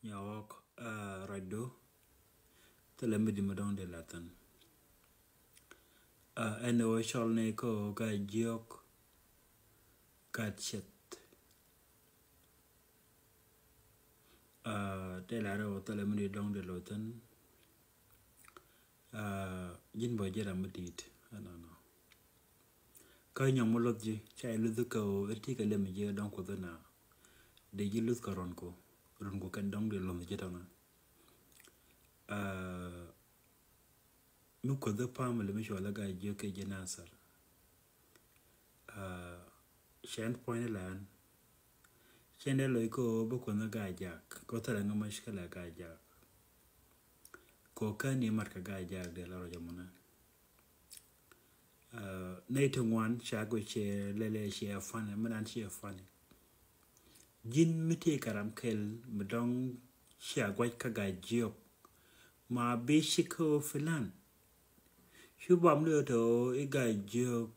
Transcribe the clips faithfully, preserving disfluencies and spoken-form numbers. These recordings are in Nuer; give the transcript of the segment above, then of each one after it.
Nyɔk, ah, rɔcdu. Thilɛ mi di mi dɔ̱ŋ di lathin. Ah, ɛn ɣöö cɔl ni kä ɣöö Gaa-jiök Gat Ciɛth. Ah, tëë lar ɣöö thilɛ mi di dɔ̱ŋ di lathin. Ah, ji̱n bä ji̱ ram mi di̱i̱t. Ɛnɔnɔ. Kä nyɔk mi luth ji̱, ca ji̱ luth kä ɣöö in ti kɛ lem ji̱ dɔ̱ŋ Kuoth na. Dee ji̱ luth kä run ku, run ku kɛn dɔ̱ŋ di luth ji̱ tɔnɔ. Ah, mi Kuoth family mi cɔal i̱ Gaa-jiök kɛ ji̱ Nathir. Ah, cɛn puɔ̱ny ni lan. Cɛn dee loc kä ɣöö bi Kuoth ni Gaa-jiök, kä thilɛ ŋä mushkila Gaa-jiök. Kɛ ɣöö kä ni mat kɛ Gaa-jiök dee la rɔ̱c ɛmɔ nɛ. Ah, nɛy ti ŋuan ca gɔ̱ ciɛ lɛlɛ ciɛ funny, mi nan ciɛ funny. Ji̱n mi tëë kɛ ram kɛl mi dɔ̱ŋ cia gua̱c kä Gaa-jiök. Ma bi ci kä ɣöö filan. Cu bam ni ɣöö tɔ i̱ Gaa-jiök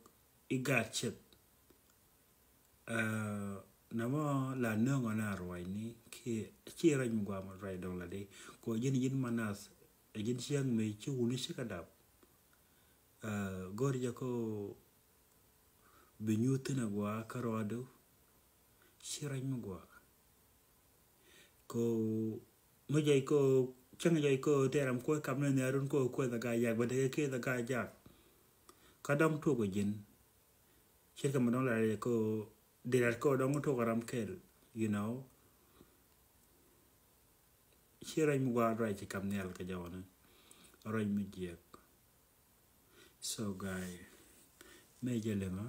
i̱ Gat Ciɛth. Ah, nɛmɔ la nööŋɔ na ruacni kiɛ ci ruac mi gɔaa ruac dɔ̱ŋ la di. Kɛ ɣöö ji̱n ji̱n ma nath, ɛ ji̱n ciek mi ci wuni ci kɛ dap. Ah, go̱r jɛ kä ɣöö bi nyuth thin a gɔaa kä ruacdu. Ci ruac mi gɔaa. Kɛ ɣöö mi jɔc kä ɣöö cäŋ jɔc kä ɣöö tëë ram kuɔ̱c kap ni nhiarun kä ɣöö Kuoth a Gaa-jiök, bä tekɛ Kuoth a Gaa-jiök. Kä dɔ̱ŋ tuɔk ɛ ji̱n. Ce̱tkɛ mi dɔ̱ŋ la rɛy kä ɣöö di lat kä ɣöö dɔ̱ŋ tuɔk ɛ ram kɛl, you know. Ci ruac mi gɔaa ruac ci kap nhial kɛ jɔwä ni. Ruac mi jiɛk. So guy, mëë jɛ liŋä,